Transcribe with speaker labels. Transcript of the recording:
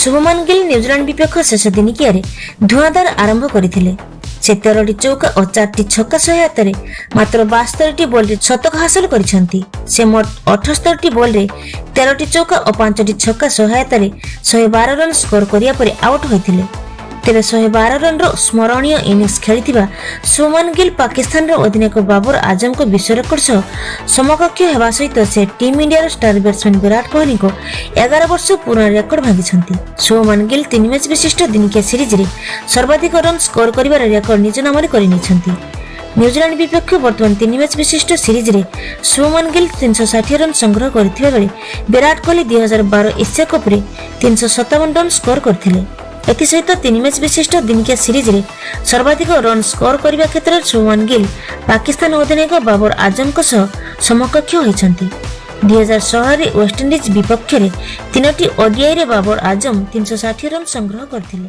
Speaker 1: Shubman Gill New Zealand ବିପକ୍ଷ ଶେଷ ଦିନିକିଆରେ ଧୂଆଁଧାର ଆରମ୍ଭ କରିଥିଲେ। ସେ 13ଟି ଚୌକା ଓ ଚାରିଟି ଛକା ସହାୟତାରେ ମାତ୍ର 72ଟି ବଲରେ ଶତକ ହାସଲ କରିଛନ୍ତି। ସେ ମୋଟ 78ଟି ବଲରେ 13ଟି ଚୌକା ଓ ପାଞ୍ଚଟି ଛକା ସହାୟତାରେ 112 ରନ୍ ସ୍କୋର କରିବା ପରେ ଆଉଟ୍ ହୋଇଥିଲେ। ତେବେ 112 ରନ୍ର ସ୍ମରଣୀୟ ଇନିଂସ ଖେଳିଥିବା ଶୁଭମାନ ଗିଲ୍ ପାକିସ୍ତାନର ଅଧିନାୟକ ବାବର ଆଜମଙ୍କ ବିଶ୍ୱ ରେକର୍ଡ ସହ ସମକକ୍ଷ ହେବା ସହିତ ସେ ଟିମ୍ ଇଣ୍ଡିଆର ଷ୍ଟାର ବ୍ୟାଟ୍ସମ୍ୟାନ୍ ବିରାଟ କୋହଲିଙ୍କ 11 ବର୍ଷ ପୁରୁଣା ରେକର୍ଡ ଭାଙ୍ଗିଛନ୍ତି। ଶୁଭମାନ ଗିଲ୍ ତିନି ମ୍ୟାଚ୍ ବିଶିଷ୍ଟ ଦିନିକିଆ ସିରିଜରେ ସର୍ବାଧିକ ରନ୍ ସ୍କୋର କରିବାର ରେକର୍ଡ ନିଜ ନାମରେ କରିନେଇଛନ୍ତି। ନ୍ୟୁଜିଲାଣ୍ଡ ବିପକ୍ଷ ବର୍ତ୍ତମାନ ତିନି ମ୍ୟାଚ୍ ବିଶିଷ୍ଟ ସିରିଜରେ ଶୁଭମାନ ଗିଲ୍ 360 ରନ୍ ସଂଗ୍ରହ କରିଥିବା ବେଳେ ବିରାଟ କୋହଲି 2012 ଏସିଆ କପ୍ରେ 357 ରନ୍ ସ୍କୋର କରିଥିଲେ। ଏଥିସହିତ ତିନି ମ୍ୟାଚ୍ ବିଶିଷ୍ଟ ଦିନିକିଆ ସିରିଜରେ ସର୍ବାଧିକ ରନ୍ ସ୍କୋର କରିବା କ୍ଷେତ୍ରରେ ଶୁଭମାନ ଗିଲ୍ ପାକିସ୍ତାନ ଅଧିନାୟକ ବାବର ଆଜମଙ୍କ ସହ ସମକକ୍ଷ ହୋଇଛନ୍ତି। 2016ରେ ୱେଷ୍ଟଇଣ୍ଡିଜ୍ ବିପକ୍ଷରେ ତିନୋଟି ଓଡିଆଇରେ ବାବର ଆଜମ 360 ରନ୍ ସଂଗ୍ରହ କରିଥିଲେ।